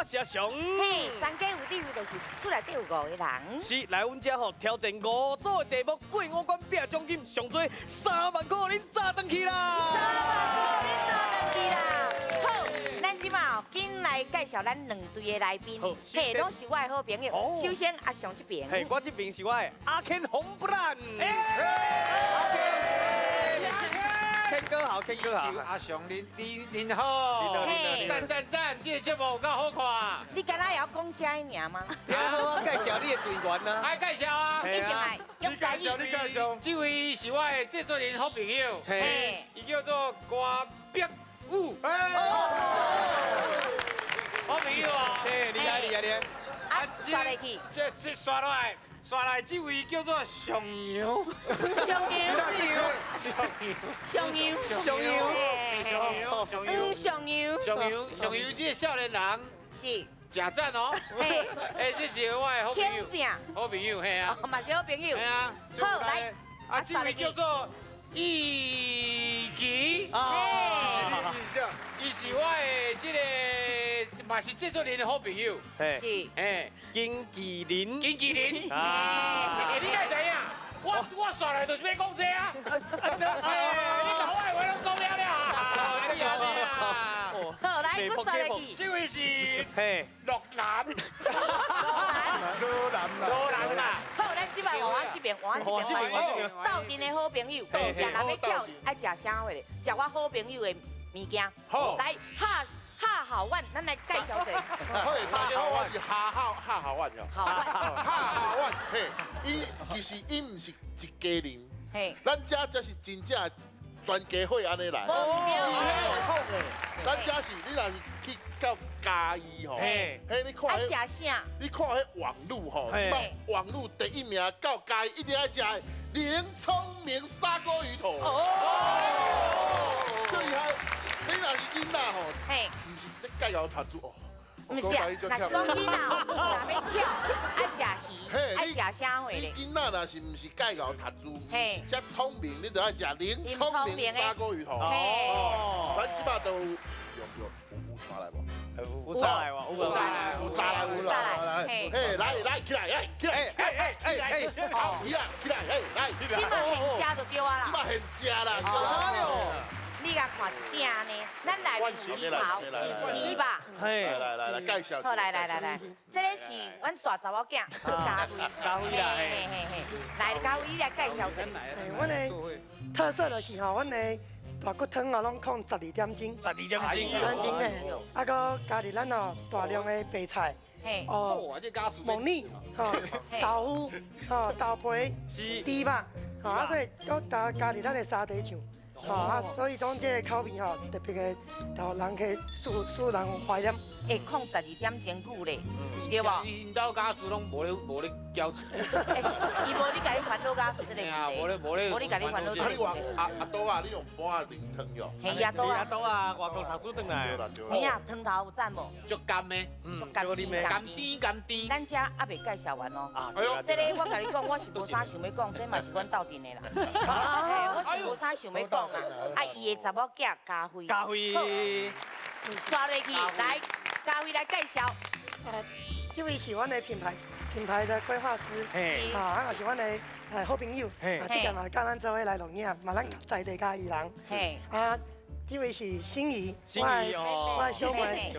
是阿雄。嘿，全家有智慧就是厝內底有五个人。是來阮遮吼挑戰五組的題目，過五關拼獎金，上濟3萬塊，恁炸轉去啦！ 3萬塊，恁炸轉去啦！好，咱這馬哦，緊來介紹咱兩隊的來賓，嘿，攏是我的好朋友。首先阿雄這邊，嘿，我這邊是我的阿 Ken 紅不蘭。阿 Ken， Ken 哥好，Ken 哥好。阿雄，恁好，讚讚讚，這個節目有夠好看。你敢若會曉講這爾嗎？我介紹你的隊員啊。愛介紹啊，一定愛。你介紹，你介紹。這位是我的製作人好朋友，嘿，伊叫做郭碧武。好朋友哦。嘿，厲害厲害厲害。啊，刷落去。這刷落來，刷來這位叫做上陽。上陽。上陽。上陽。上陽。上陽。上陽。上陽。上陽，這個少年人是。誠讚哦。哎，這是我的好朋友。好朋友，嘿啊。嘛是好朋友。嘿啊。好，來。啊，這位叫做易奇。啊。伊是我的這個，嘛是製作人的好朋友。是。哎，經紀人。經紀人。啊。欸，你敢知影？我煞來就是欲講這啊。哎，你把我的話攏講了了啊。你按呢啊。好，來，閣煞來去。這位是嘿洛南。羅南啦。羅南啦。好，咱這擺換這邊，換這邊，鬥陣的好朋友，食若欲巧，愛食啥貨咧？食我好朋友的物件。好，來哈哈好玩，咱來介紹者。好，大家好，我是哈好哈好玩哦。好玩，哈好玩。嘿，伊其實伊毋是一家人。嘿，咱遮才是真正全家伙按呢來。伊遐會講的，咱遮是你若是去到嘉義吼，嘿，你看彼，愛食啥？你看彼網路吼，這擺網路第一名到嘉義一定愛食的林聰明砂鍋魚頭。哦，最厲害！你若是囡仔吼，嘿，毋是這介紹讀書哦。毋是啊，若是講囡仔吼，若欲巧，愛食魚，愛食啥貨咧？你囡仔若是毋是介紹讀書，毋是遮聰明，你就愛食林聰明砂鍋魚頭。哦，咱這擺都有有刷來無？有炸來無？有炸來，有炸來，有炸來。嘿，來來起來，來起來，哎哎哎哎，好，起來起來，嘿，來。這擺現食就對啊啦。這擺現食啦。你共看一鼎呢，咱內面有魚頭、魚吧。來來來來，介紹。好，來來來來，這个是阮大查某囝嘉輝。嘉輝啦，嘿嘿嘿，來嘉輝，你來介紹一下。阮的特色就是吼，阮的大骨湯哦，攏控12點鐘。12點鐘。點鐘嘿，啊，閣加入咱哦大量的白菜。哦，猛力，吼，豆腐，吼，豆皮，豬肉，吼，啊，所以閣加入咱的沙茶醬。吼啊，所以講這個口味吼，特別的，予人客使人懷念。會控12點鐘久咧，對無？𪜶兜家私攏無咧繳錢。伊無咧共你煩惱家私這個問題。無咧無咧，無咧共你煩惱這個問題。阿阿多啊，你用盤仔啉湯喲。嘿，阿多啊。阿多啊，外國讀書轉來。嘿啊，湯頭有讚無？足甘的，足甘甜，甘甜甘甜。咱遮猶未介紹完哦。啊，這个我共你講，我是無啥想欲講，這嘛是阮鬥陣的啦。嘿，我是無啥想欲講啦。啊，伊的查某囝嘉輝。嘉輝。刷落去，來，嘉輝來介紹。這位是阮的品牌的規劃師，啊，也是阮的好朋友，啊，這屆嘛佮咱做伙來錄影，嘛咱在地嘉義人，啊，這位是心儀，我的小妹，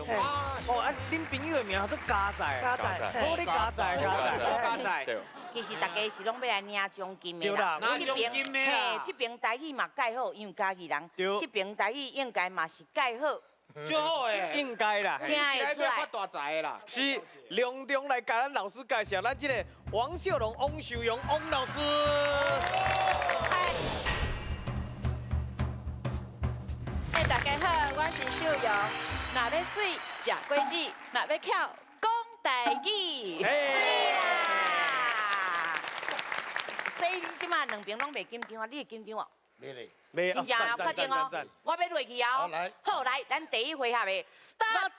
哦，啊，恁朋友的名叫做嘉仔，嘉仔，好，你嘉仔，嘉仔，嘉仔。其實大家是攏欲來領獎金的啦，領獎金的嘿，這爿台語嘛蓋好，因為嘉義人，這爿台語應該嘛是蓋好。足好的，應該啦，聽會出來發大財的啦。是隆重來共咱老師介紹，咱這个王秀龍、王秀榮、王老師。嗨，哎，大家好，我是秀榮。若欲媠，食果子；若欲巧，講台語。是啦。所以你這馬兩邊攏袂緊張啊？你會緊張無？袂咧。真正啊，確定哦，我欲落去哦。好，來，咱第一回合的 start。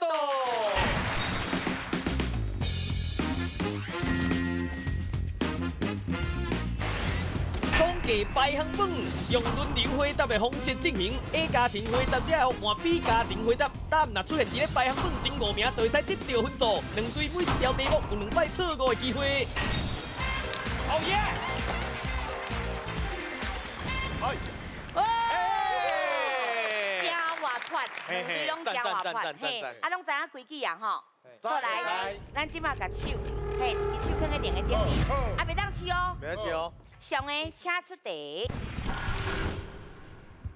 講价排行榜，用轮流回答的方式进行。A 家庭回答了后，换 B 家庭回答。答案若出现伫咧排行榜前5名，就会使得到分数。两队每一条题目有2摆错误的机会。哦耶！哎，真活泼，两队拢真活泼，嘿，啊，拢知影规矩啊吼。好来，咱这马共手，嘿，一支手放喺另个顶面，啊，袂当试哦，袂当试哦。上个请出题。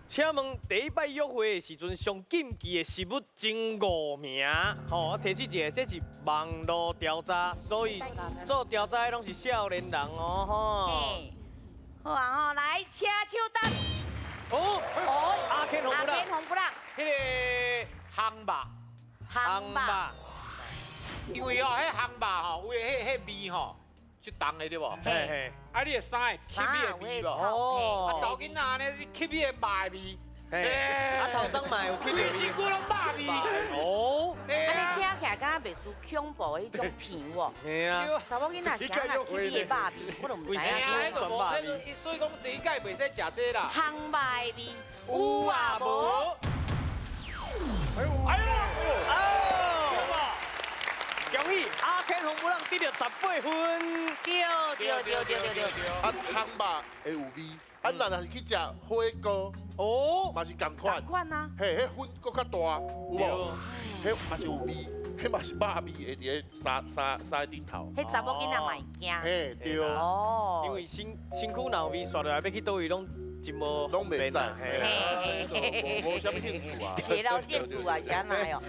请问第一摆约会的时阵，上禁忌的食物前5名，吼，我提醒一下，这是网路调查，所以做调查的拢是少年人哦，吼。好啊吼，来，请手答。哦，阿 Ken 红不让，阿 Ken 红不让。彼个烘肉，烘肉。因为哦，彼烘肉吼，有的彼味吼，足重的对无？嘿嘿。啊，你会啥会吸彼个味无？哦。啊，查某囡仔按呢，你吸彼个肉的味。嘿。啊，头鬃嘛有吸到。规身躯拢肉味。哦。啊，你听起来敢若袂输恐怖的彼种片喎。嘿啊。查某囡仔啥若吸彼个肉味，我都毋知影。彼就无，所以讲第一届袂使食这啦。烘肉的味有啊无？哎呦！恭喜阿 Ken 红不让得到18分。对对对对对对。啊，烘肉会有味，啊，咱若是去食火锅，哦，嘛是仝款。仝款啊。嘿，彼粉阁较大，有无？彼嘛是有味，彼嘛是肉味会伫咧衫衫顶头。彼查某囡仔嘛会惊。嘿，对。哦。因为身身躯若有味，刷落来欲去佗位拢真无拢袂使，嘿，无啥物兴趣啊。泄露兴趣啊，是按怎哟？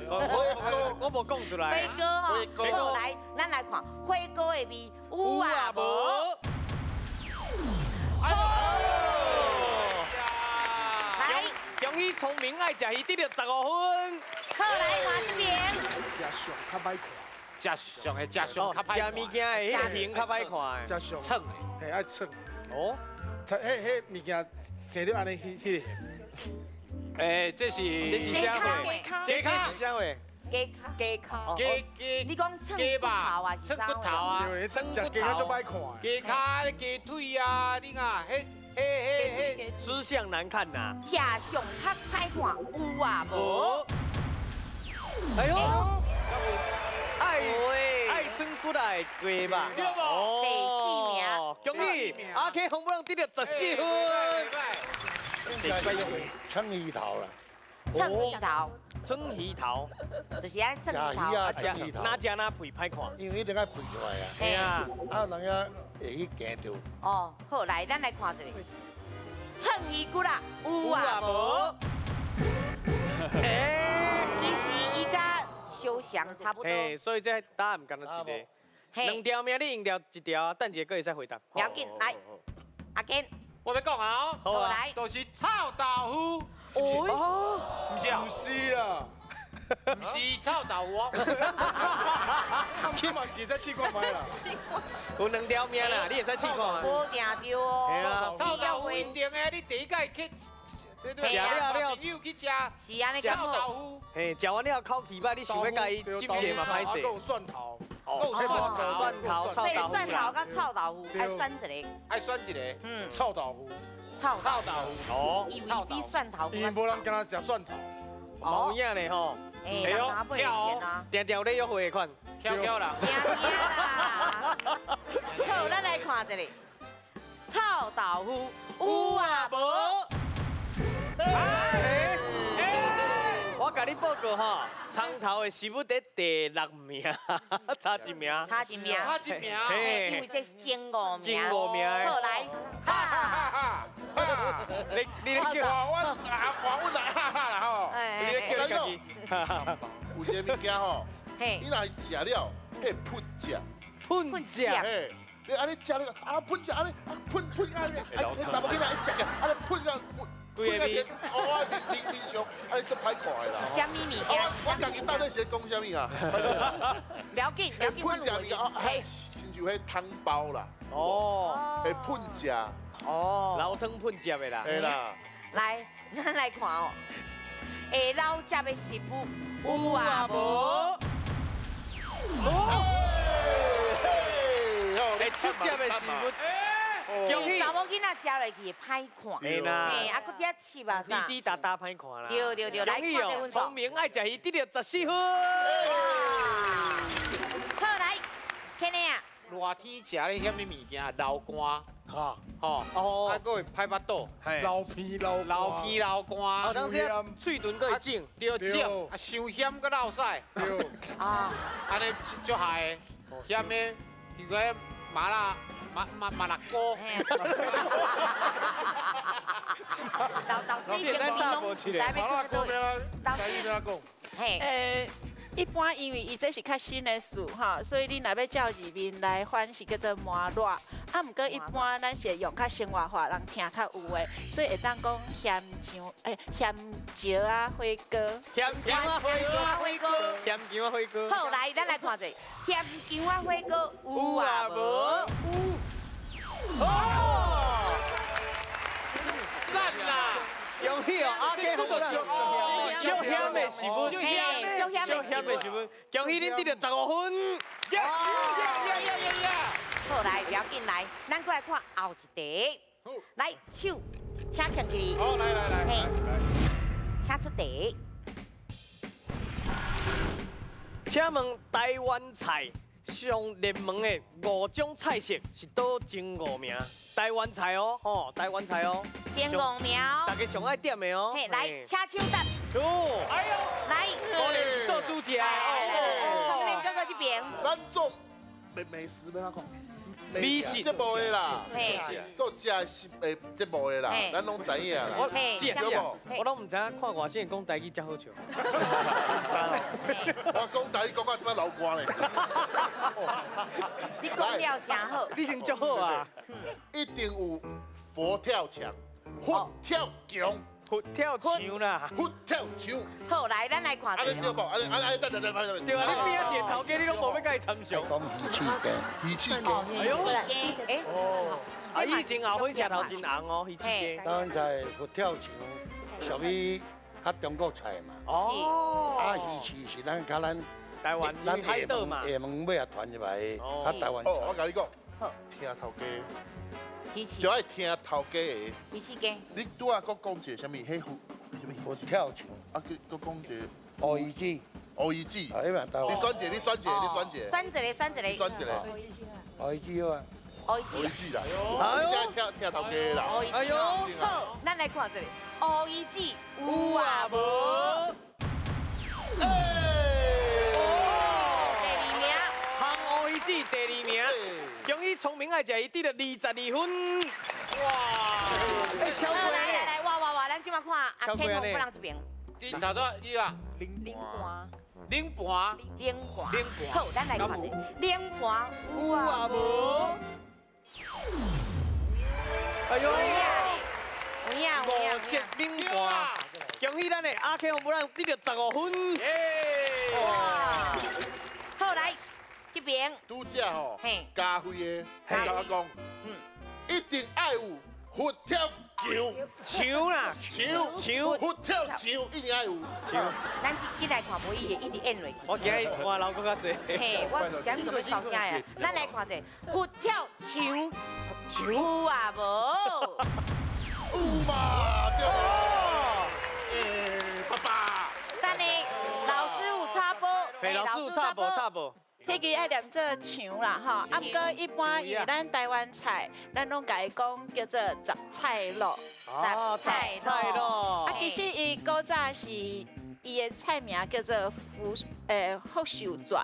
我无讲出来。火锅吼，好来，咱来看火锅的味有啊无？来，恭喜聪明爱食鱼得到15分。好，来看这边。食相较歹看，食相的食相较歹看。食物件的彼个形较歹看。食相。创的，嘿爱创。哦。彼彼物件生了按呢，彼个。哎，这是啥货？鸡跤是啥货？鸡跤，鸡跤。鸡鸡。你讲蹭骨头啊？蹭骨头啊？对，食鸡跤足歹看。鸡跤、鸡腿啊，你看，彼彼彼彼，吃相难看呐。食相较歹看，有啊无？哎呦！爱蹭骨的鸡吧？对无？第四名。恭喜阿 K 红不让得到14分。蹭鱼头啦。蹭鱼头。蹭鱼头。就是按蹭鱼头。鱼啊，蹭鱼头。哪食哪皮歹看。因为一定爱肥出来啊。嘿啊。啊，人家会去惊著。哦，好，来，咱来看一下。蹭鱼骨啦，有啊无？其实伊佮相像差不多。嘿，所以这答案敢若一个。两条命你用掉一条，等一下阁会使回答。不要紧，来，阿坚，我欲讲啊，好来，就是臭豆腐。哦，毋是啊，毋是啦，毋是臭豆腐哦。起码是会使试看觅啦。有两条命啦，你会使试看觅。无定著哦。臭豆腐一定的，你第一届去，食了了，朋友去食，是按呢臭豆腐。嘿，食完了口气歹，你想欲共伊斟一下嘛歹势。阁有蒜头。阁有蒜头，蒜头，所以蒜头佮臭豆腐爱选一个，爱选一个，嗯，臭豆腐，臭豆腐，哦，因为比蒜头，因为无人敢若食蒜头，无影咧吼，哎，人哪会甜啊？定定咧约会的款，翘翘啦，定定啦。好，咱来看一下，臭豆腐有啊无？我共你报告吼，葱头的食物伫第6名，差一名。差一名。差一名。因为这是前5名。前5名。好来，哈哈哈！你咧叫我啊，看阮来哈哈啦吼。你咧叫你家己。有一个物件吼，你若是食了，彼喷食。喷食。嘿，你按呢食了，啊喷食，按呢喷喷啊，啊查某囡仔一食个，按呢喷啊。规个面，哦，面面上，啊，你足歹看的啦。啥物物件？我家己到底是咧讲啥物啊？不要紧，不要紧。喷食物件哦，亲像彼汤包啦。哦。会喷食。哦。老汤喷食的啦。会啦。来，咱来看哦。会老食的食物有啊无？会出食的食物。恭喜！查某囡仔食落去会歹看，嘿啦，嘿，啊，閣遮湿啊，滴滴答答歹看啦。對對對，來恭喜哦！聰明愛食魚得到14分。好來，Kenny 啊，熱天食咧啥物物件流汗，哈，吼，哦，啊，閣會歹腹肚，流鼻流流鼻流汗，哦，當時喙唇閣會腫，對腫，啊，傷險閣落屎，對，啊，按呢足害的，險的，如果麻辣麻麻麻辣鍋。老師已經攏知欲麻辣講鍋咩啦？老師講，嘿，一般因為伊這是較新的事吼，所以你若欲照字面來翻是叫做麻辣。啊，毋過一般咱是會用較生活化，人聽較有的，所以會當講鹹醬、鹹椒仔火鍋。鹹薑仔火鍋，火鍋，鹹薑仔火鍋。好，來，咱來看者，鹹薑仔火鍋有啊無？有。哦，讚啦！恭喜哦，阿 K 好足險的食物，足險的食物，恭喜恁得到15分。耶耶耶耶耶！好，來，不要緊，來，咱過來看後一題。來，手，請囥起。好，來來來，嘿，請出題。請問台灣菜上熱門的5種菜色是佗前5名？台灣菜哦，吼，台灣菜哦，前5名，大家上愛點的哦。嘿，來，請手答。哦，哎呦，來，果然是做主食。來來來來，聰明哥哥這邊。咱做美食欲按怎講？美食節目的啦，做食的食的節目的啦，咱攏知影啦。我我攏毋知影看外省人講台語遮好笑。我講台語講到這擺流汗咧。你講了真好。你真足好啊！一定有佛跳牆、佛跳牆、佛跳牆啦，佛跳牆。好，來，咱來看。啊，你對無？啊，啊啊，等等等等。對啊，你邊仔一個頭家，你攏無欲共伊參詳。講魚翅羹，魚翅羹。哎呦，哎，哦。啊，以前後火車頭真紅哦，魚翅羹。咱在佛跳牆屬於較中國菜嘛。哦。啊，魚翅是咱較咱台灣咱海島嘛。廈門尾仔傳入來的，較台灣。哦，我共你講，聽頭家。就愛聽頭家的。魚翅羹。你拄仔閣講一個啥物？彼佛啥物？佛跳牆。啊，閣閣講一個。烏魚子。烏魚子。啊，彼嘛台灣。你選一個，你選一個，你選一個。選一個，選一個。選一個。烏魚子好啊。烏魚子。烏魚子啦。你愛聽聽頭家的啦。哎呦。好，咱來看這個烏魚子有啊無？第二名。烘烏魚子第二名。恭喜聰明愛食魚得到22分。哇！超過來來來，哇哇哇！咱這馬看阿天紅不人這邊。你頭拄你啊？冷盤。冷盤。冷盤。冷盤。好，咱來看者冷盤有啊無？哎呦！有影有影。五色冷盤，恭喜咱的阿 K 紅不讓得到15分。哇！好來。這邊拄則吼，加菲的，共我講，一定愛有佛跳牆，牆啦，牆，牆，佛跳牆一定愛有。牆。咱這來看，無伊會一直演落去。我今日看老講較濟。嘿，我啥物都欲燒聲呀？咱來看者，佛跳牆，有啊無？有嘛？對。爸爸。等下，老師有插播。嘿，老師有插播，插播。彼个爱念做墙啦吼，啊，毋过一般因为咱台湾菜，咱拢共伊讲叫做杂菜卤。杂菜卤。啊，其实伊古早是伊的菜名叫做福福寿全，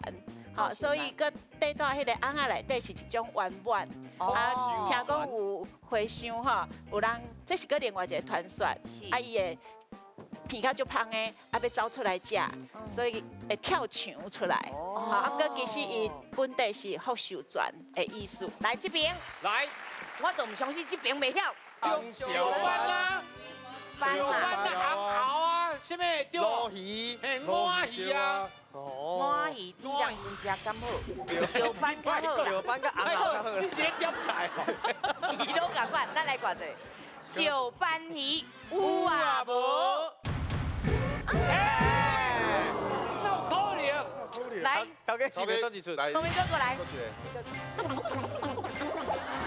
吼，所以阁缀到彼个甕仔内底是一种圆满。啊，听讲有和尚吼，有人这是阁另外一个传说，啊，伊会鼻较足芳的，啊，欲走出来食，所以会跳墙出来。啊，毋过其实伊本地是福寿全的意思。来这边，来，我都毋相信这边袂晓。石斑啊，石斑啊，红喉啊，啥物对？鱸鱼，嘿，鰻鱼啊，鰻鱼真正真食敢好，石斑较好。石斑佮红喉较好。你是咧点菜哦？鱼拢共款，咱来看者，石斑鱼有啊无？哪有可能？来，头家是袂倒一出？来，后面过来。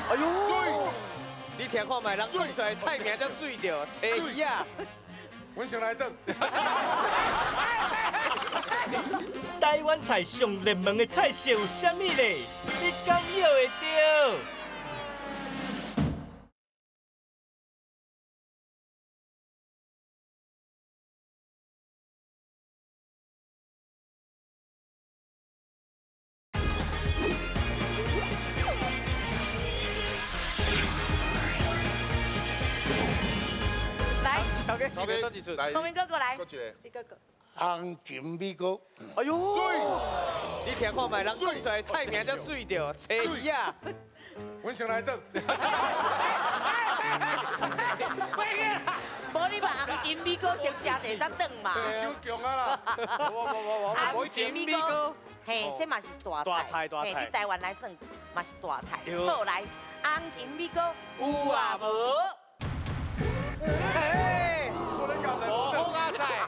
哎哎呦，你听看觅，人讲出来菜名才媠著，车鱼仔。阮先来等。台湾菜上热门的菜色有啥物咧？你敢晓会著？来，头家是倒一出？聪明哥哥来，你哥哥。红鱔米糕。哎呦，你听看觅，人讲出来菜名才媠著，车鱼仔。阮先来等。无你把红鱔米糕先食者才转嘛。伤强啊啦！无。红鱔米糕，嘿，这嘛是大菜，大菜。伫台湾来算嘛是大菜。好来，红鱔米糕有啊无？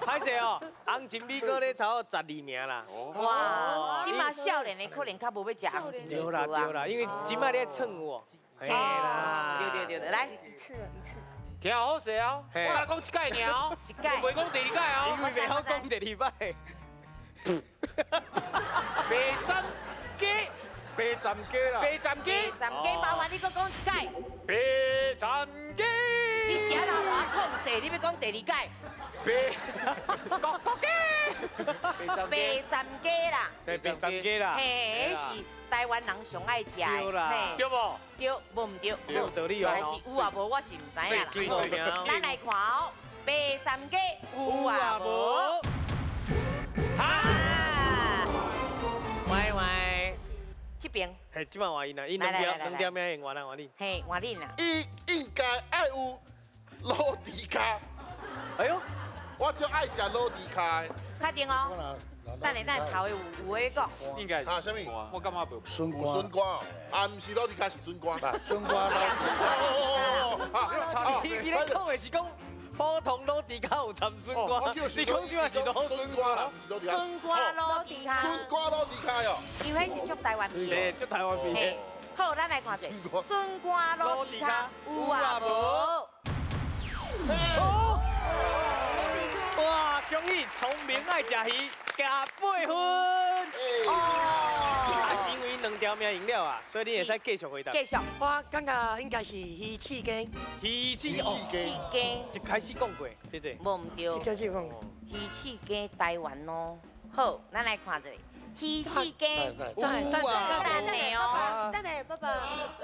歹势哦，红鱔米糕咧差不多12名啦。哇，这马少年的可能较无欲食红鱔。对啦对啦，因为这马咧创有。嘿啦。对对对，来。一次一次。听好势哦，我共你讲一摆尔哦，一摆，袂讲第二摆哦。因为袂晓讲第二摆。白斩鸡，白斩鸡啦。白斩鸡。白斩鸡，麻烦你阁讲一摆。白斩鸡。你写哪我控制？你欲讲第二摆？白，国鸡。白斩鸡啦。白斩鸡啦。嘿，彼是台湾人上爱食的。对啦。对无？对，无毋对。有道理哦。但是有啊无，我是毋知影啦。咱来看哦，白斩鸡有啊无？哈！喂喂，这边。嘿，这摆换伊啦，伊两条命用完啦，换你。嘿，换你啦。伊应该爱有卤猪跤。哎呦，我就爱食卤猪跤的。确定哦。等下等下头的有话讲。应该。啊，啥物？我感觉无。笋干。笋干哦，啊，毋是卤猪跤，是笋干。笋干。哦。你咧讲的是讲普通卤猪跤有掺笋干，你讲这嘛是卤笋干啦，毋是卤猪跤。笋干卤猪跤。笋干卤猪跤哦。因为彼是足台湾味的。对，足台湾味的。好，咱来看者。笋干卤猪跤有啊无？哇，恭喜聪明爱食鱼加8分。哦，因为两条命赢了啊，所以你会使继续回答。继续。我感觉应该是鱼翅羹。鱼翅鸡。一开始讲过，姐姐。无毋对。一开始讲。鱼翅羹台湾哦。好，咱来看一下。鱼翅羹，等等下哦，等下爸爸，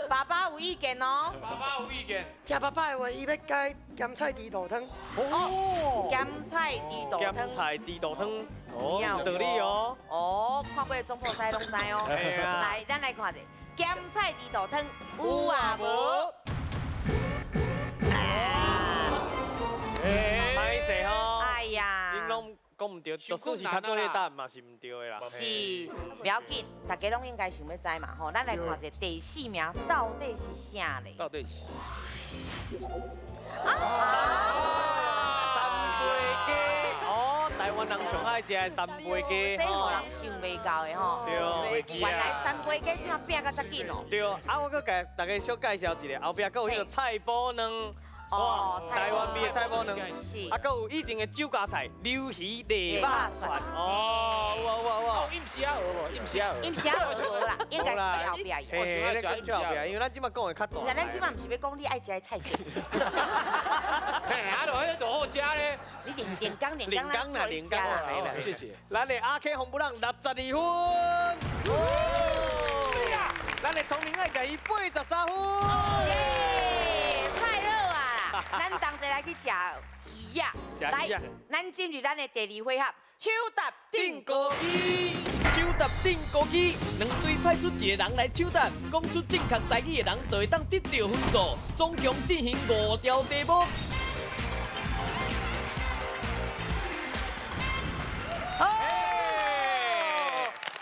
爸爸有意见哦，爸爸有意见。听爸爸的话，伊欲加咸菜猪肚汤。哦，咸菜猪肚汤。咸菜猪肚汤，哦，有道理哦。哦，看过总铺师拢知哦。来，咱来看一下咸菜猪肚汤有啊无？歹势吼。哎呀。恁拢讲毋对，就算是他做迄答案嘛是毋对的啦。是，不要紧，大家拢应该想欲知嘛吼。咱来看一下第4名到底是啥咧？到底是？三杯鸡哦，台湾人上爱食的三杯鸡，这予人想袂到的吼。对，原来三杯鸡这马变甲遮紧哦。对，啊，我阁共大家小介绍一下，后壁阁有彼个菜脯卵。哦，台湾味的菜脯卵，啊，阁有以前的酒家菜，溜鱼肋肉蒜。哦，有啊有啊有啊。伊毋是啊学无，伊毋是啊学。伊毋是啊学啦，应该是后壁。嘿，咧讲后壁，因为咱这马讲的较大。那咱这马毋是欲讲你爱食的菜色。嘿，啊，就彼就好食咧。你连连讲连讲啦，连讲啦，谢谢。咱的阿 K 红不让62分。咱的聪明爱食鱼83分。咱同齐来去食鱼仔，来，咱进入咱的第2回合，手搭顶高机，手搭顶高机，两队派出一个人来抢答，讲出正确台语的人就会当得到分数。总共进行5条题目。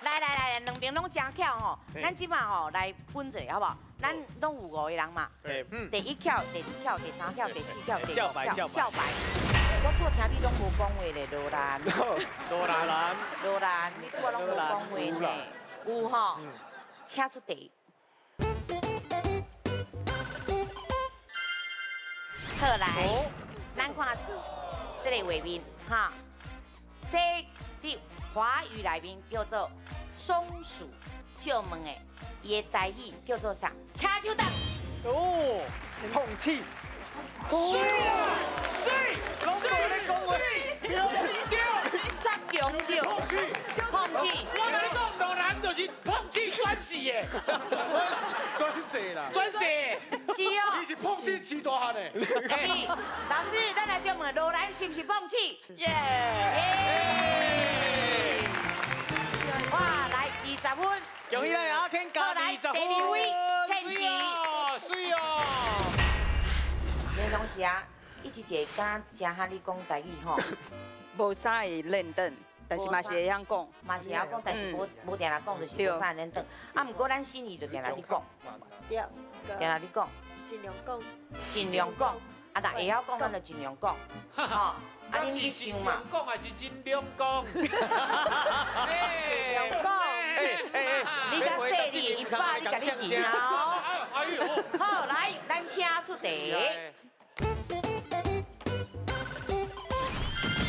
来来来，两边拢真巧吼，咱这马吼来分一下好无？咱拢有5个人嘛，第1巧、第2巧、第3巧、第4巧、第5巧，照排。我拄听你拢无讲话咧，罗兰。罗兰。罗兰，你拄仔拢无讲话呢？有吼，请出题。好来，咱看这个画面哈，这伫华语内面叫做松鼠，借问的，伊的台语叫做啥？请手答。哦，碰气。水啦，水，拢无咧讲话。对对，十强对。碰气，碰气。我跟你讲，罗兰就是碰气转世的。转世啦。转世。是哦。你是碰气饲大汉的。是，老师，咱来借问罗兰是不是碰气？耶。哇，来20分。恭喜咱阿天加20分。第二位，倩琪。水哦。平常时啊，伊是一个敢诚罕咧讲台语吼。无啥会练转，但是嘛是会晓讲。嘛是会晓讲，但是无定定讲，就是无啥会练转。啊，毋过咱心仪就定定咧讲。对。定定咧讲。尽量讲。尽量讲，啊，若会晓讲，咱就尽量讲。吼，啊，恁去想嘛。讲还是尽量讲。尽量讲。你较细腻，伊爸你共你赢哦。好，来，咱请出题。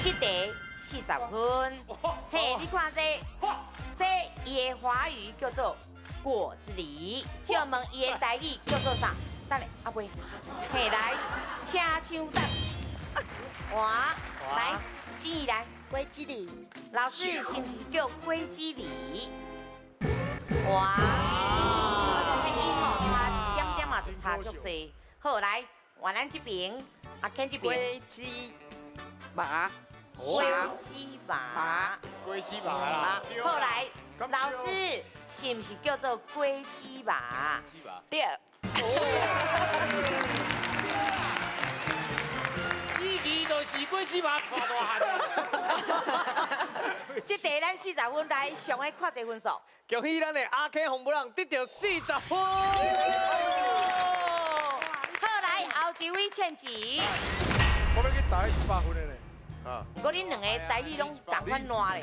这题40分。嘿，你看这，这伊的华语叫做果子狸，借问伊的台语叫做啥？等下，阿妹，嘿，来，请抢答。哇，来，心怡来，果子狸。老师是毋是叫果子狸？哇，那音哦，差一点点嘛，就差足济。好，来，换咱这边，阿 Ken 这边。果子麻。果子麻。果子麻啦。好，来，老师是毋是叫做果子麻？对。以前就是果子麻大大汉。这题咱40分，来上个看这分数。恭喜咱的阿 K 红布朗得到40分。好，来后一位倩琪。我欲去打100分的呢。啊！毋过恁两个台语拢仝款烂咧。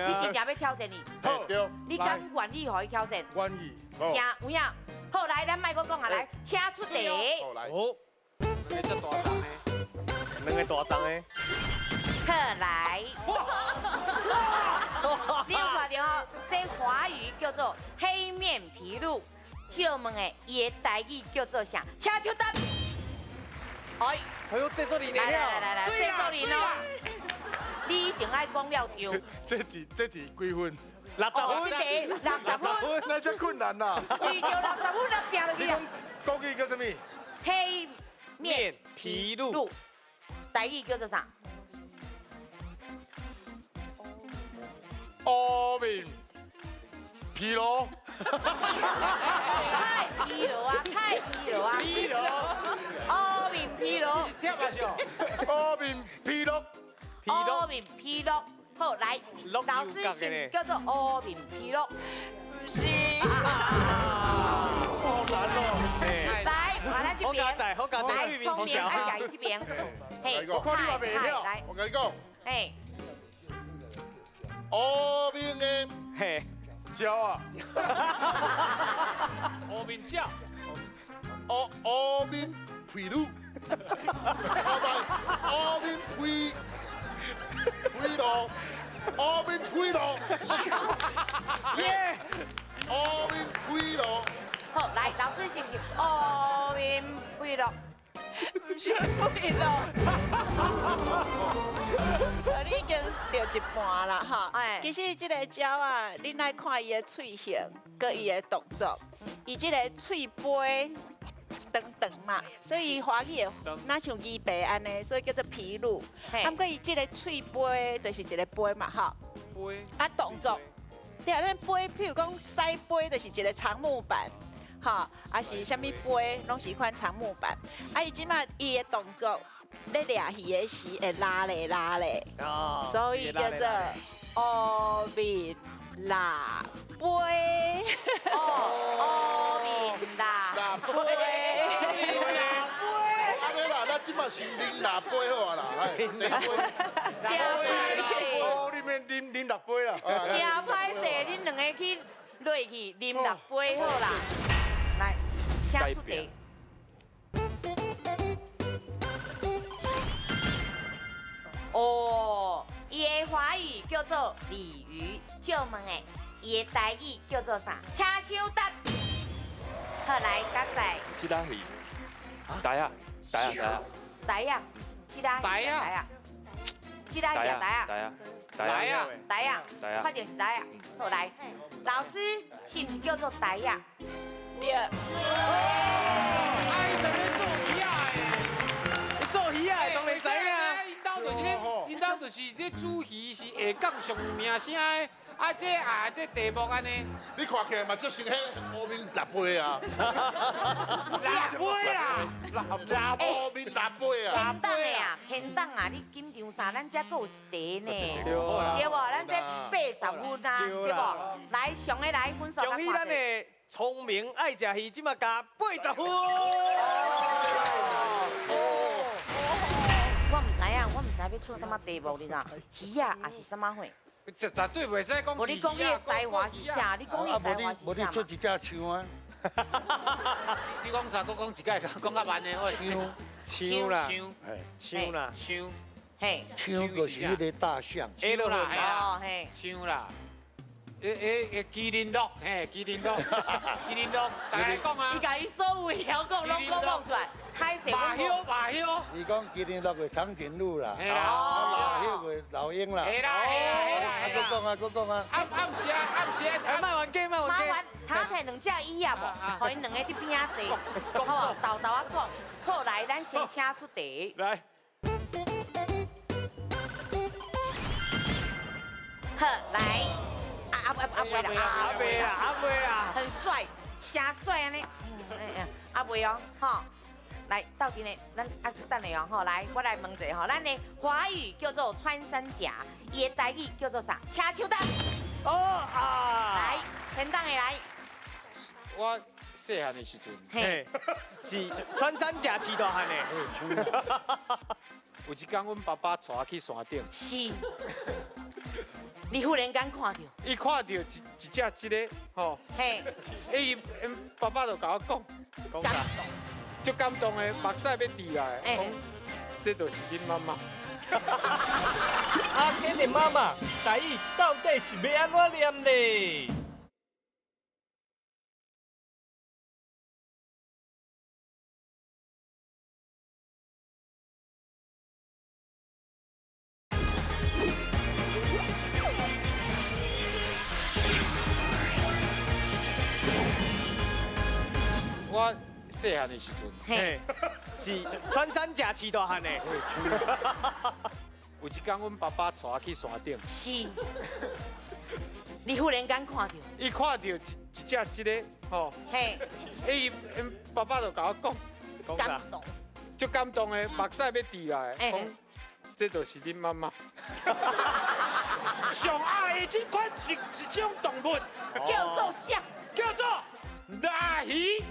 你真正欲挑战伊？好，对。你敢愿意予伊挑战？愿意。请有影。好，来，咱莫阁讲啊，来，请出题。好，来。哦。两个大张的。两个大张的。好，来。你有看到吼？这华语叫做黑面琵鹭，借问的，伊的台语叫做啥？请手答。哎，哎呦，这做你来来来来，这做你哦，你一定爱讲了对。这题这题几分？ 60分。这题60分。那这困难啦。遇到60分，咱拼落去啊。国语叫什么？黑面琵鹭。台语叫做啥？乌面疲劳。太疲劳啊！太疲劳啊！疲劳。乌面疲劳。听嘛是哦。乌面疲劳。乌面疲劳。好，来，老师是不是叫做乌面疲劳？不是。好难哦。来，来咱这边。好佳哉，好佳哉，来，聪明爱食伊这边。嘿，我看你嘛袂晓。我跟你讲。嘿。乌面的。嘿。鸟啊！乌面鸟，乌面皮鲁，乌面皮皮罗，乌面皮罗，耶！乌面皮罗。好，来，老师是不是乌面皮罗？不是皮罗。你已经对一半啦，哈。其实这个鸟啊，你来看伊的喙形，佮伊的动作，伊这个喙飞长长嘛，所以华语会若像鱼白按呢，所以叫做琵鹭。啊，毋过伊这个喙飞就是一个飞嘛，哈。飞。啊，动作，对啊，咱飞，譬如讲塞飞，就是一个长木板。吼，啊是啥物杯，拢是彼款长木板。啊，伊这马伊的动作咧掠鱼的时会拉咧拉咧，所以叫做乌面拉杯。哦，乌面拉杯。按呢啦，咱这马先啉六杯好啊啦，第一杯。真歹势。哦，你免啉啉6杯啦。真歹势，恁两个去落去啉6杯好啦。来，请出题。哦，伊的华语叫做鲤鱼，借问的，伊的台语叫做啥？请抢答。好，来，嘉仔。七大鱼，台啊，台啊，台啊。台啊，七大鱼。台啊。七大鱼啊，台啊。台啊。台啊。台啊。台啊。确定是台啊。好，来，老师是毋是叫做台啊？对。哎，怎么做鱼啊？做鱼啊，当然知啊。因兜就是咧煮鱼是下港上有名声的，啊这啊这题目按呢，你看起来嘛足像彼乌面腊八啊，腊八啦，腊乌面腊八啊。天党的啊，天党啊，你紧张啥？咱这阁有一题呢，对无？咱这80分啊，对无？来，上个来分数。恭喜咱的聪明爱食鱼，这马加80分。我唔知影，我唔知要出什么题目，你知？鱼仔也是什么货？绝绝对袂使讲。无你讲你的才华是啥？你讲你的才华是啥？无你出一只象啊！你讲啥？阁讲一摆，讲较慢的。象，象啦，象啦，象，嘿，象就是彼个大象。象啦，嘿，象啦。麒麟鹿，嘿，麒麟鹿，麒麟鹿，大家讲啊。伊共伊所有会晓讲，拢讲讲出来。歹势。马休，马休。伊讲麒麟鹿的长颈鹿啦，啊，老虎的老鹰啦。嘿啦，嘿啦，嘿啦。啊，阁讲啊，阁讲啊。暗暗时啊，暗时啊。卖玩鸡，卖玩鸡。麻烦，头提两只椅仔无，予𪜶两个伫边仔坐，好无？豆豆仔讲。好，来，咱先请出题。来。好，来。阿阿伯啦，阿伯啦，阿伯啦，很帅，真帅按呢。阿伯哦，吼，来，到底呢？咱啊，等下哦，吼，来，我来问一下吼，咱的华语叫做穿山甲，伊的台语叫做啥？请抢答。哦啊！来，天党的来。我细汉的时阵，嘿，是穿山甲饲大汉的。有一天，阮爸爸带我去山顶。是。你忽然间看到，伊看到一只这个，吼，嘿，伊𪜶爸爸就共我讲，讲啥？足感动的，目屎欲滴来，讲这就是恁妈妈。阿坚的妈妈，台语到底是欲按怎念咧？我细汉的时阵，嘿，是穿山甲饲大汉的。有一天，阮爸爸带我去山顶。是。你忽然间看到。伊看到一只这个，吼，嘿，伊𪜶爸爸就共我讲，感动，足感动的，目屎欲滴来，讲这就是恁妈妈。上爱的这款一种动物，叫做啥？叫做。拉鱼，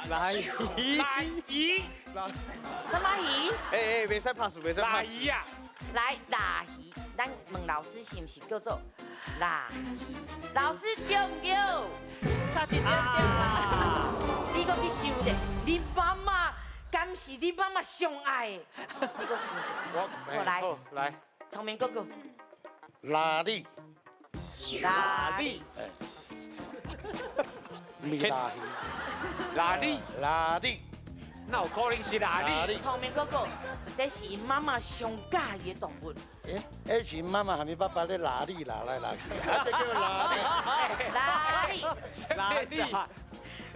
拉鱼，拉鱼，什么鱼？哎哎，袂使拍输，袂使拍。拉鱼啊！来，拉鱼，咱问老师是毋是叫做拉鱼？老师对毋对？差一点点啦。你阁去想者，你妈妈敢是你妈妈上爱的？你阁想者。我来，来，聪明哥哥。拉力，拉力。拉鱼，拉力，拉力，那有可能是拉力。聪明哥哥，这是𪜶妈妈上佮意的动物。欸，那是𪜶妈妈和𪜶爸爸咧拉力拉来拉去，啊，这叫拉力。拉力，拉力。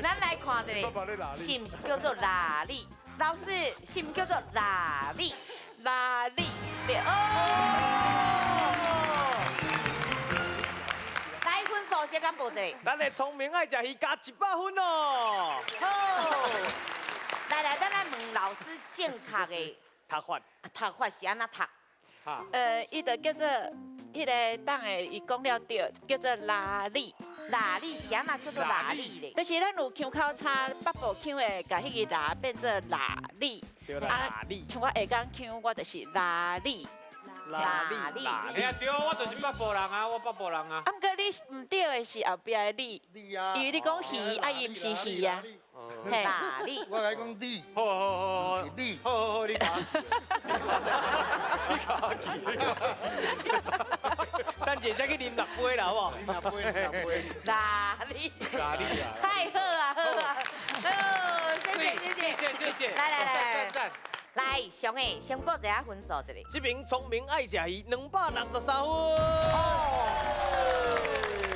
咱来看一下，是毋是叫做拉力？老师，是毋是叫做拉力？拉力，对。来分数先敢报一下。咱的聪明爱食鱼加100分哦。好，来来，咱来问老师正确的读法。读法是按怎读？伊就叫做彼个党的，伊讲了对，叫做拉力。拉力是按怎叫做拉力咧？就是咱有腔口差，北部腔会共彼个拉变做拉力。拉力。像我下港腔，我就是拉力。拉力。哎呀，对，我就是北部人啊，我北部人啊。啊，毋过你毋对的是后壁的你，因为你讲鱼，啊伊毋是鱼啊。拉力。我来讲你。好好好好，你。好好好，你讲。你搞记。等下再去啉六杯啦，好无？啉六杯，六杯。拉力。拉力啊！太好啊，好啊，好，谢谢谢谢谢谢谢。来来来，赞赞。来，上的先报一下分数一下。这边聪明爱食鱼263分。哦。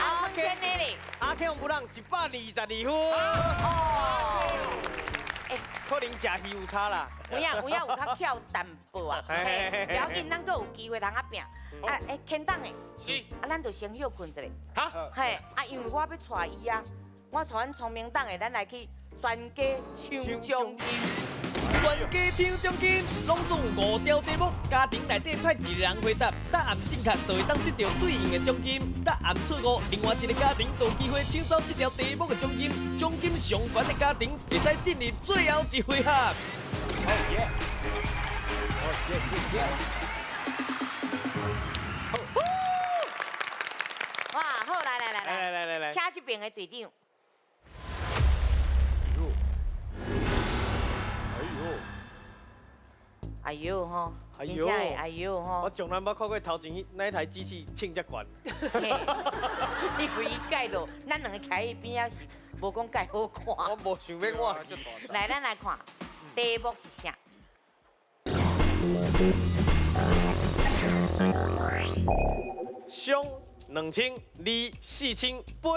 阿谦的咧，阿谦有人122分。哦。可能食鱼有差啦。有影有影有较巧淡薄啊。嘿，不要紧，咱阁有机会通仔拼。啊，欸，天党的，是。啊，咱就先歇睏一下。哈。嘿，啊，因为我欲带伊啊，我带阮聪明党的，咱来去全家抢奖金。全家抢奖金，拢总有5条题目，家庭内底派一个人回答，答案正确就会当得到对应的奖金；答案错误，另外一个家庭就有机会抢走这条题目的奖金。奖金上悬的家庭会使进入最后一回合。哦耶！哦耶耶耶！哇，好，来来来来来来来，请这边的队长。哎呦吼！哎呦，哎呦吼！我从来无看过头前那台机器称这悬。你规伊盖落，咱两个徛伊边仔是无讲盖好看。我无想欲我。来，咱来看题目是啥？双2000，二4000，八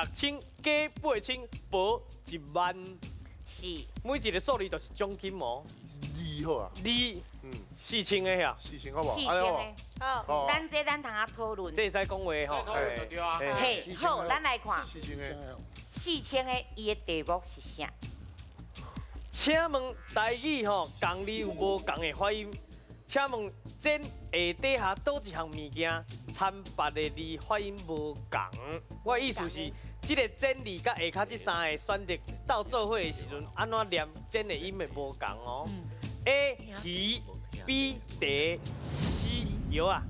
6000，加8000，薄1万。是。每一个数字都是奖金哦。二好啊，二，4000个呀，4000好无？ 4000个，好，咱这咱通仔讨论，这会使讲话吼，对啊，嘿，好，咱来看4000个，4000个伊的题目是啥？请问台语吼，仝字有无仝的发音？请问煎下底下佗一项物件，参别的字发音无仝？我的意思是，这个煎字佮下跤这三个选择斗做伙的时阵，按怎念煎的音会无仝哦？A 鱼，B 茶，C 药啊。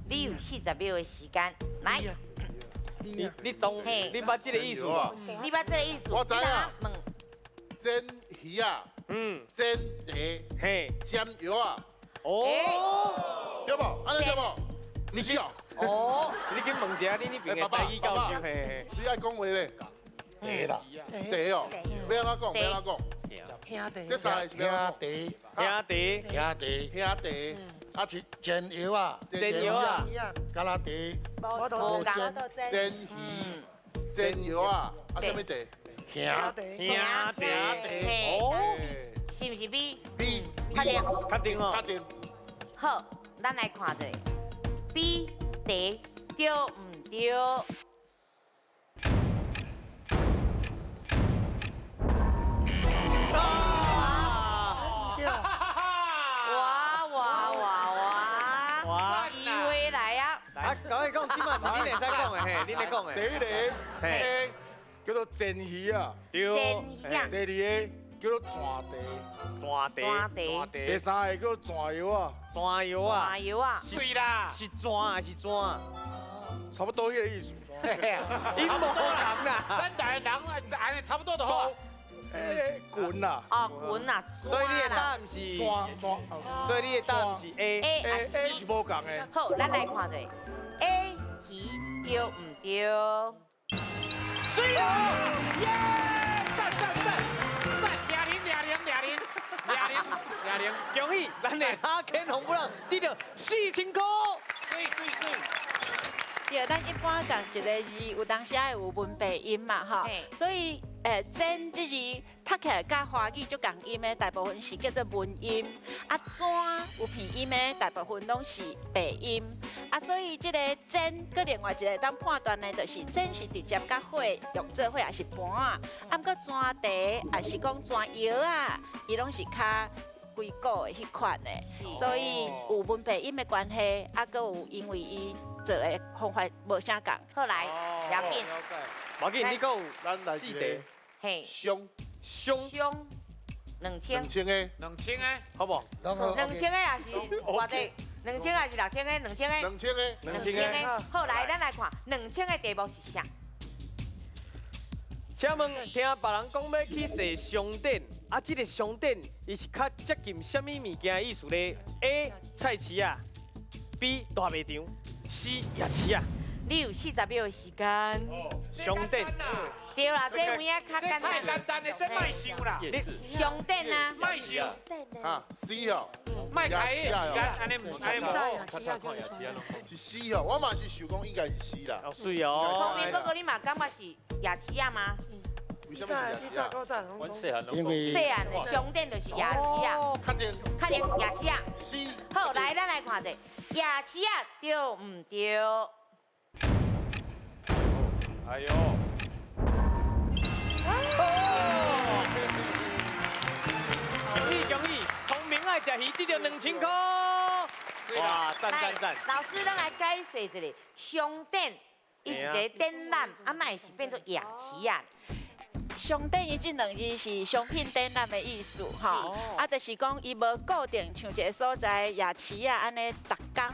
你有40秒的时间，来。你懂？你捌这个意思无？你捌这个意思？我知啊。问。煎鱼啊，煎茶，嘿，煎药啊。哦，对无？按呢对无？你是哦。哦。你去问一下你那边的台语教授，嘿。你爱讲话咧？茶啦。茶哦，欲按怎讲？欲按怎讲？兄弟，这三个是兄弟，兄弟，兄弟，兄弟，啊是煎药啊，煎药啊，敢若茶，无煎，煎鱼，煎药啊，啊啥物茶？兄弟，兄弟，哦，是毋是 B？ B，确定，确定哦，确定。好，咱来看一下，B 茶对毋对？哇哇哇哇！哇！机会来啊！啊，赶快讲，这马是恁会使讲的嘿，恁咧讲的。第一个，嘿，叫做煎鱼啊。对。煎鱼啊。第二个叫做泉茶。泉茶。泉茶。第三个叫做泉药啊。泉药啊。泉药啊。对啦。是泉还是泉？差不多彼个意思。因无仝啦。咱台湾人按呢差不多就好。欸，滚啦！哦，滚啦！所以你的答案是抓抓，所以你的答案是 A。 A A 是无仝的。好，咱来看一下 A 鱼对毋对？水哦！耶！赞赞赞赞！两零两零两零两零两零！恭喜咱的阿肯红布朗得到4000块。水水水！对，咱一般讲一个字，有当时会有文白音嘛，吼，所以，煎这字读起来佮华语足仝音的，大部分是叫做文音；啊，纸有片音的，大部分拢是白音。啊，所以这个煎，佮另外一个当判断的，就是煎是直接佮火用做伙，也是盘仔。啊，毋过煎茶，也是讲煎药仔，伊拢是较规古的彼款的，所以有文白音的关系，啊，阁有因为伊做的方法无啥仝。好来，要紧，无紧，你阁有咱来四题，嘿，双双2000， 2000个， 2000个，好无？ 2000个也是偌济？两千还是六千个？两千个。两千个。两千个。好，来，咱来看两千个题目是啥？请问，听别人讲欲去踅商店，啊，这个商店伊是较接近啥物物件的意思咧？A. 菜市仔，B. 大卖场，C. 夜市仔。你有40秒的时间。商店。对啦，这有影较简单。太简单的，这莫想啦。商店啊。莫想。啊，C 哦。莫开时间，按呢毋按呢无好。是 C 哦，我嘛是想讲应该是 C 啦。哦，水哦。聪明哥哥，你嘛感觉是夜市仔吗？为什么是夜市仔？因为细汉的商店就是夜市仔。确定。确定夜市仔。 C。好，来，咱来看者，夜市仔对毋对？哎呦！恭喜恭喜，聪明爱食鱼得到2000块。哇，赞赞赞！老师，咱来解释一下，商店伊是一个展览，啊，哪会是变做夜市仔？商店伊这两字是商品展览的意思，吼，啊，就是讲伊无固定像一个所在夜市仔按呢，逐工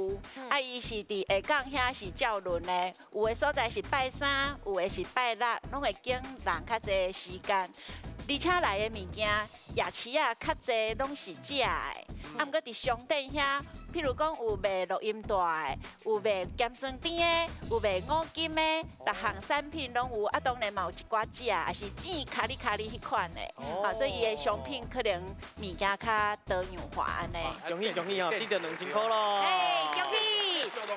有，啊，伊是伫下港遐是照轮的，有的所在是拜三，有的是拜六，拢会经人较济时间。而且来的物件，夜市仔较济拢是食的，啊，毋过伫商店遐，譬如讲有卖录音带的，有卖咸酸甜的，有卖五金的，逐项产品拢有。啊，当然嘛有一寡食，也是煎咖哩咖哩彼款的，啊，所以伊的商品可能物件较多样化按呢。恭喜恭喜哦，得到2000块咯！哎，恭喜！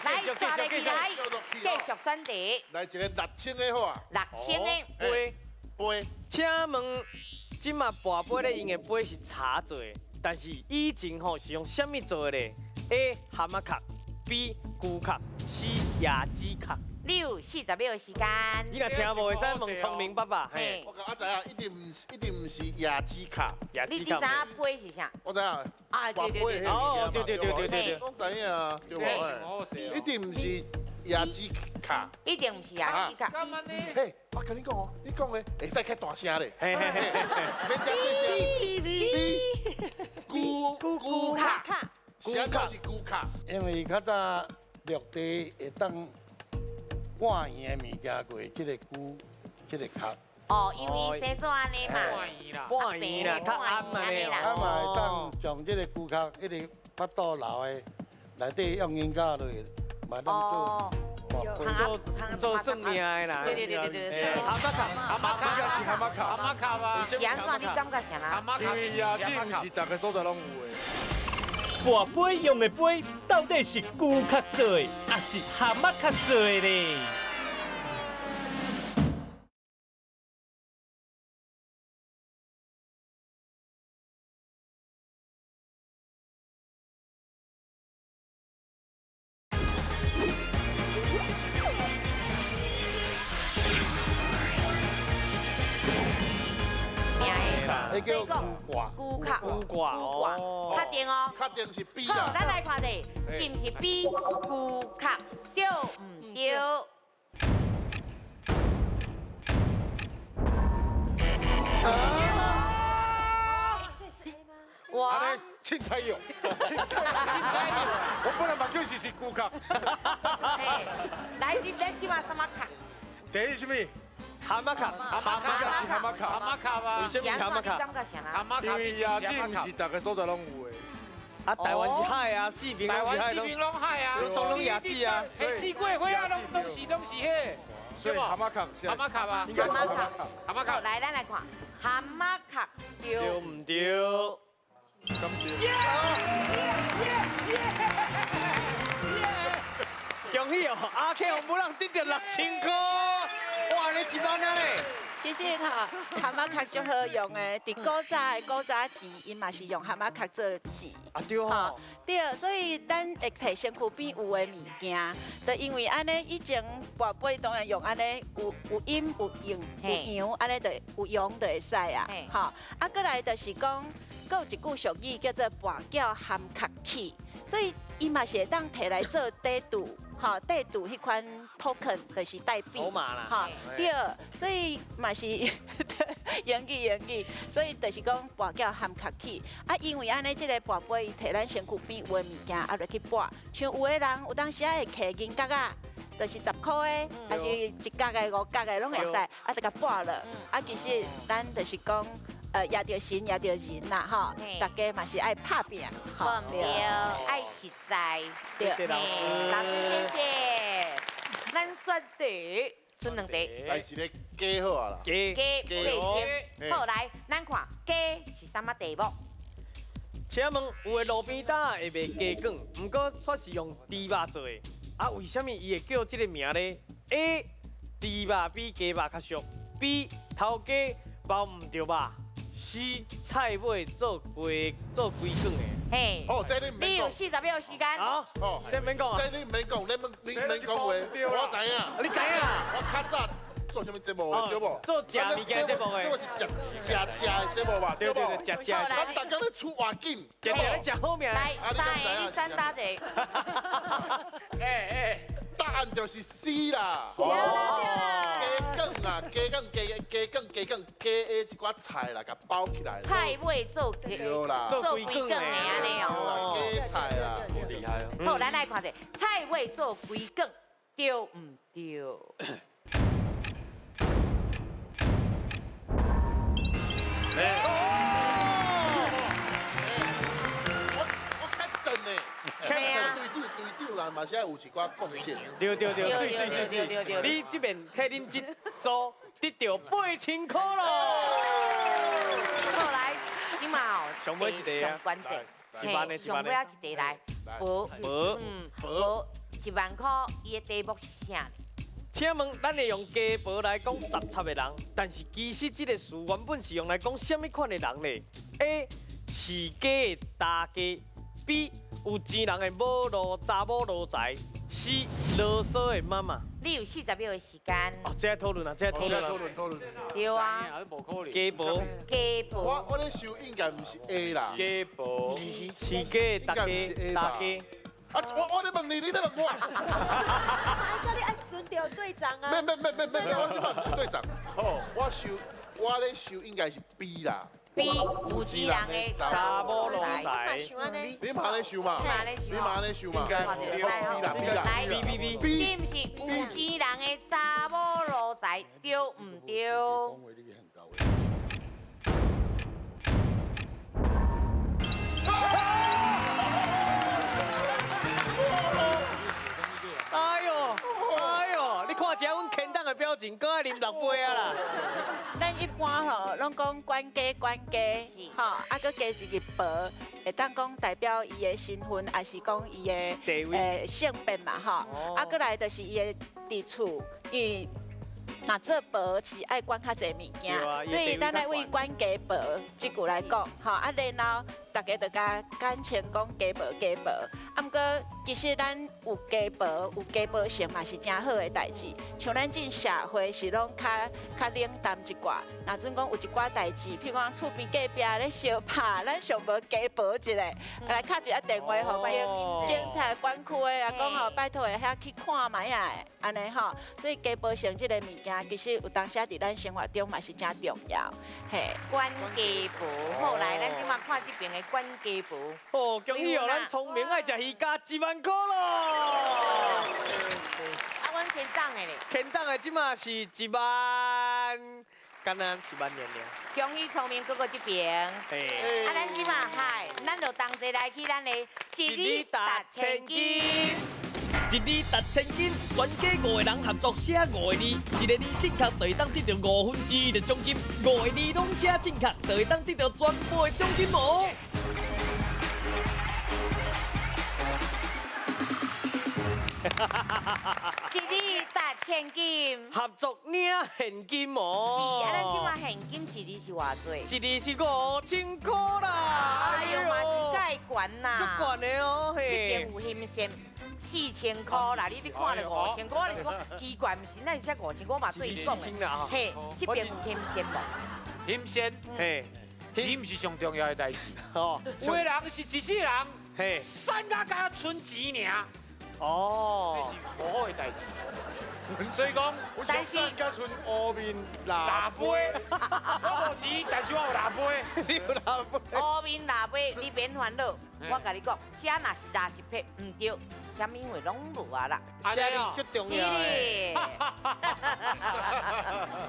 来，刷落去来，继续选题。来一个6000个好啊。6000个。杯杯。请问，这马跋杯咧用的杯是茶做的，但是以前吼是用啥物做的咧？A. 蛤蟆壳，B. 龟壳，C. 椰子壳。你有40秒的时间。你若听无，会使问聪明爸爸。嘿，我讲阿知啊，一定毋是，一定毋是椰子壳。你知影杯是啥？我知影。啊，对对对。哦，对对对对对对。拢知影啊，对无？一定毋是椰子壳。一定毋是椰子壳。嘿，我跟你讲哦，你讲的会使较大声咧。嘿嘿嘿。免遮细声。B. 龟龟壳。啥壳是龟壳？因为较早陆地会当挂盐的物件过这个龟，这个壳。哦，因为生做按呢嘛。挂盐啦，较暗安啦。啊嘛会当将这个龟壳一直腹肚留的，内底用银胶落，嘛当做。做做算命的啦。对对对对对。蛤蟆壳，蛤蟆壳是蛤蟆壳，蛤蟆壳吧？是按怎？你感觉啥啦？因为椰子毋是逐个所在拢有的。跋杯用的杯到底是龟壳做的，还是蛤蟆壳做的咧？那叫龟挂，龟壳，龟挂，确定哦。确定是 B 好，咱来看者，是毋是 B 龟壳？对毋对？哇！凊彩用，凊彩用，我本来目睭是龟壳。来，你咱这马啥物壳？第一什么？蛤蟆壳，蛤蟆壳是蛤蟆壳，蛤蟆壳吧？为什么蛤蟆壳？蛤蟆壳，因为椰子毋是逐个所在拢有的。啊，台湾是海啊，四边台湾四边拢海啊，拢拢椰子啊。嘿，四季花啊，拢拢是拢是彼。所以蛤蟆壳，蛤蟆壳吧？应该是蛤蟆壳。蛤蟆壳。来，咱来看，蛤蟆壳对毋对？恭喜哦，阿 K 红不让得到6000块。哇，你一万啊咧！其实吼，蛤蟆壳足好用的，伫古早的古早钱，伊嘛是用蛤蟆壳做钱。啊对吼。对，所以咱会提身躯边有的物件，就因为按呢，以前跋杯当然用按呢，有阴有阳有阳，按呢就有用就会使啊。吼，啊，过来就是讲，阁有一句俗语叫做跋筊含壳起，所以伊嘛是会当提来做底赌。吼，底赌彼款 token 就是代币，筹码啦。吼，对，所以嘛是，英语英语，所以就是讲跋筊含壳起。啊，因为按呢，这个跋杯伊提咱身躯边有的物件啊落去跋，像有的人有当时仔会提银角仔，就是10箍的，还是1角的、5角的，拢会使，啊，就共跋落。啊，其实咱就是讲，掖著神，掖著人啦，吼，大家嘛是爱拍拚，对，爱实在。对，老师，老师谢谢。咱选题，选两题。来一个鸡好啊啦。鸡鸡8000。好，来，咱看鸡是啥物题目？请问有的路边摊会卖鸡卷，毋过却是用猪肉做的，啊，为啥物伊会叫这个名咧？A. 猪肉比鸡肉较俗。B. 头家包毋著肉。C. 菜尾做鸡做鸡卷的。嘿，哦，这你毋免讲。你有40秒时间。好，哦，这免讲啊。这你毋免讲，你免讲话，我知影。你知影？我较早做啥物节目的，对无？做食物件节目的。这是食食食的节目吧？对对对，食食。咱逐工咧出外景，食食食好命。来，三个，你选哪一个？哎哎，答案就是 C 啦。鸡卷啊，鸡卷鸡鸡卷鸡卷鸡的一寡菜啦，共包起来。菜尾做对啦，做规卷的按呢哦。鸡菜啦，厉害哦。好，咱来看者，菜尾做规卷，对毋对？我较顿呢，对啊，队长队长啦，嘛是爱有一寡贡献。对对对，水水水水，你这边替恁这组得到8000箍咯。好来，这马哦，上尾一题啊，上关键，嘿，上尾仔一题来，无，无1万箍，伊的题目是啥？请问，咱会用鸡婆来讲杂插的人，但是其实这个词原本是用来讲啥物款的人呢？A. 饲鸡的大家 B. 有钱人的某奴查某奴才 C. 啰嗦的妈妈。你有40秒的时间。哦，这讨论啊，这讨论讨论讨论。对啊。鸡婆。鸡婆。我咧想应该毋是 A 啦。鸡婆。饲鸡的大家，大家。啊！我咧问你，你咧问我。啊，你爱尊重队长啊。免免免免免，我这摆毋是队长。好，我想我咧想应该是 B 啦。 B 有钱人的查某奴才。你嘛咧想嘛？你嘛咧想嘛？应该是 B 啦 B 啦。来 B B B。是毋是有钱人的查某奴才？对毋对？哎呦，哎呦，你看这阮牵党的表情，阁爱啉6杯啊啦！咱一般吼，拢讲管家管家，吼，啊，阁加一个婆，会当讲代表伊的身份，还是讲伊的地位、性别嘛，吼。啊，阁来就是伊的伫厝，因为若做婆是爱管较济物件，所以咱来为管家婆这句来讲，吼，啊，然后大家就共简称讲家婆家婆。啊，毋过其实咱有家婆有家婆性嘛是真好的代志。像咱这社会是拢较冷淡一寡，若阵讲有一寡代志，譬如讲厝边隔壁咧相拍，咱上无家婆一个来敲一个电话予警察管区的啊，讲吼拜托会遐去看觅仔，按呢吼。所以家婆性这个物件，其实有当时伫咱生活中嘛是真重要。嘿，管家婆，好来，咱这马看这边的管家婆。哦，恭喜哦，咱聪明爱食鱼加1万块咯！啊，阮天党的咧。天党的这马是1万，敢若1万尔尔。恭喜聪明哥哥这边。啊，咱这马嗨，咱就同齐来去咱的一字达千金。一字达千金，全家5个人合作写5个字，一个字正确就会当得到1/5的奖金，5个字拢写正确就会当得到全部的奖金哦。一字达千金，合作领现金哦。是啊，咱这马现金一字是偌济？一字是5000块啦。哎呦，嘛是介悬呐。足悬的哦，嘿。这边有欣羡4000块啦，你看了5000块，我就是讲奇怪，毋是，咱写5000块嘛对伊讲的。嘿，这边有欣羡无？欣羡，嘿，钱毋是上重要的代志。哦，有的人是一世人，嘿，散甲甲剩钱尔。哦，这是无好的代志。所以讲，但是甲剩乌面腊杯，我无钱，但是我有腊杯。你有腊杯。乌面腊杯，你免烦恼。我共你讲，这若是拉一撇毋对，啥物话拢无啊啦。写字足重要的。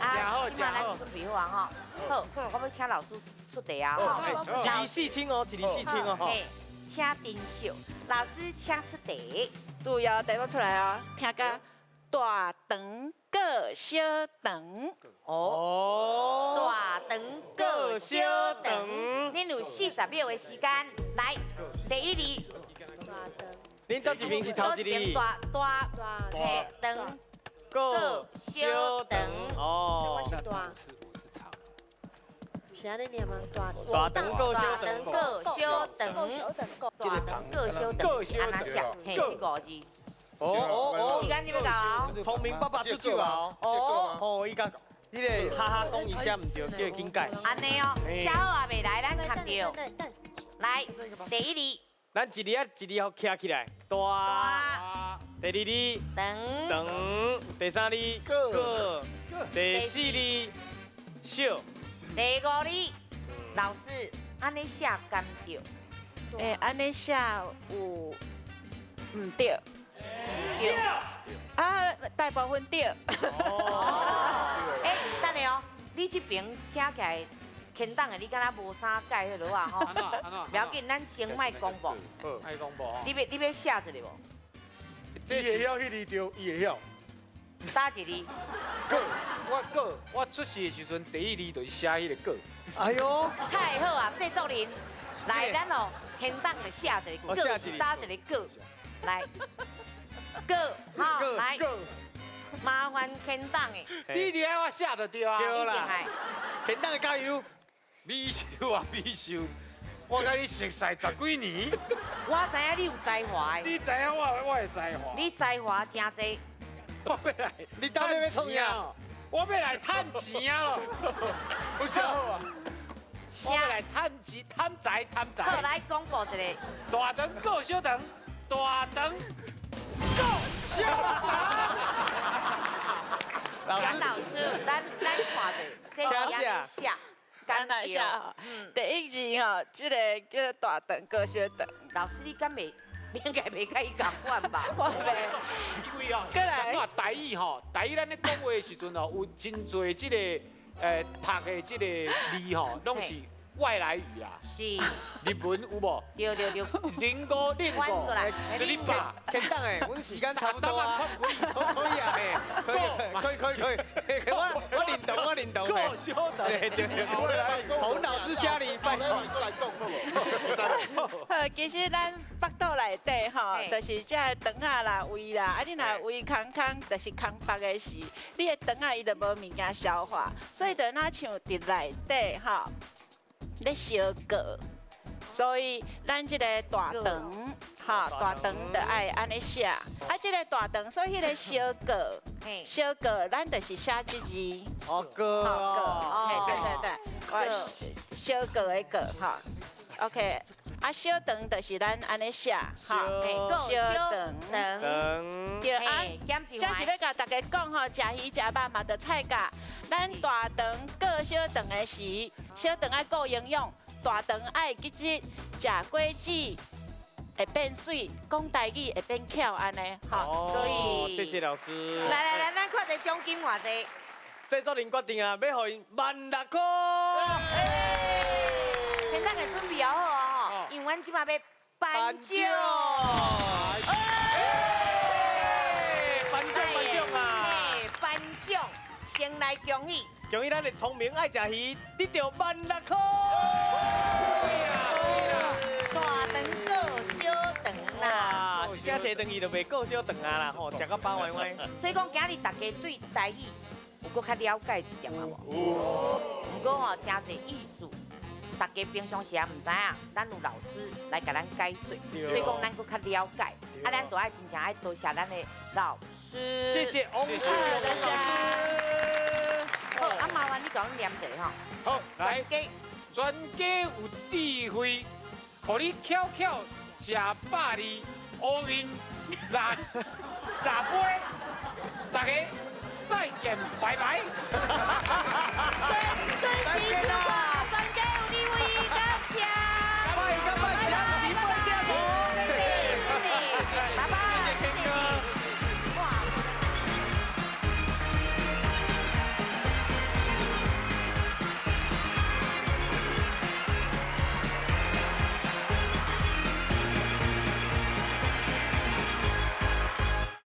啊，这摆咱准备好啊吼。好，我欲请老师出题啊吼。一字四清哦，一字四清哦吼。请丁秀老师，请出题。注意哦，题目出来哦，听甲大肠过小肠。哦。大肠过小肠。恁有40秒的时间，来，第一字。恁佗一边是头一字？大大大肠过小肠。哦。我是大。是按呢念吗？大肠过小肠。大肠过小肠。大肠过小肠是按怎写？嘿，这五字。哦哦哦！时间就欲到啊！聪明爸爸出手啊！哦哦，伊讲，你个哈哈讲伊写毋对，叫伊紧改。按呢哦，写好也袂来，咱看著。来，第一字。咱一字啊一字予徛起来，大。第二字。长。长。第三字。过。第四字。小。第五字，老师，按呢写敢对？欸，按呢写有毋对？对。啊，大部分对。哦。欸，等下哦，你这边听起来牵党的，你敢若无啥改彼落啊吼？不要紧，咱先莫公布。莫公布。你欲写一个无？伊会晓彼字对，伊会晓。打一字。过，我过，我出世的时阵第一字就是写彼个过。哎呦，太好啊！制作人，来，咱哦，牵党的写一个过，打一个过，来，过，好，来，麻烦牵党的。你伫爱我写就对啊。对啦，牵党的加油。美秀啊美秀，我佮你熟似十几年。我知影你有才华的。你知影我的才华？你才华真济。我欲来，你到底欲创啥？我欲来趁钱啊！不是啊，我欲来趁钱、贪财、贪财。好，来公布一个。大肠过小肠，大肠过小肠。杨老师，咱看者，这是按呢写，按呢写。第一字吼，这个叫大肠过小肠。老师，你敢袂？应该袂佮伊仝款吧？我袂。因为哦，按怎台语吼，台语咱咧讲话的时阵哦，有真济这个读的这个字吼，拢是外来语啦。是。日文有无？对对对。零五零五，十零八。牵党的，阮时间差不多啊。可以可以啊，可以可以可以可以，我认同我认同。过小肠。对对对。洪老师请你拜托。过来讲好无？好，其实咱腹肚内底吼，就是这肠仔啦、胃啦，啊，你若胃空空，就是空腹的时，你的肠仔伊就无物件消化，所以就若像伫内底吼，咧烧过，所以咱这个大肠，吼，大肠就爱按呢写，啊，这个大肠，所以彼个烧过，烧过，咱就是写这字，哦，过，过，嘿，对对对，烧过的过，吼，OK。啊，小肠就是咱按呢写，哈，小肠，对啊，这是欲共大家讲吼，食鱼食肉嘛，著菜价。咱大肠过小肠的时，小肠爱顾营养，大肠爱记质，食果子会变媠，讲台语会变巧按呢，吼。所以谢谢老师。来来来，咱看一下奖金偌济。制作人决定啊，欲予𪜶16000块。现在会准备好哦，因为阮这摆欲颁奖。颁奖颁奖啊！颁奖，先来恭喜。恭喜咱的聪明爱食鱼得到16000块。大肠过小肠啦。哇，这声提肠鱼就袂过小肠啊啦，吼，食到饱歪歪。所以讲，今日大家对台语有阁较了解一点啊无？有。毋过吼，真济意思。大家平常时也毋知影，咱有老师来共咱解说，所以讲咱阁较了解。啊，咱就爱真正爱多谢咱的老师。谢谢翁志勇老师。好，啊，麻烦你共阮念一下吼。好，来，全家有智慧，予你巧巧食百二，乌面六六杯，六家再見，拜拜。準時收看。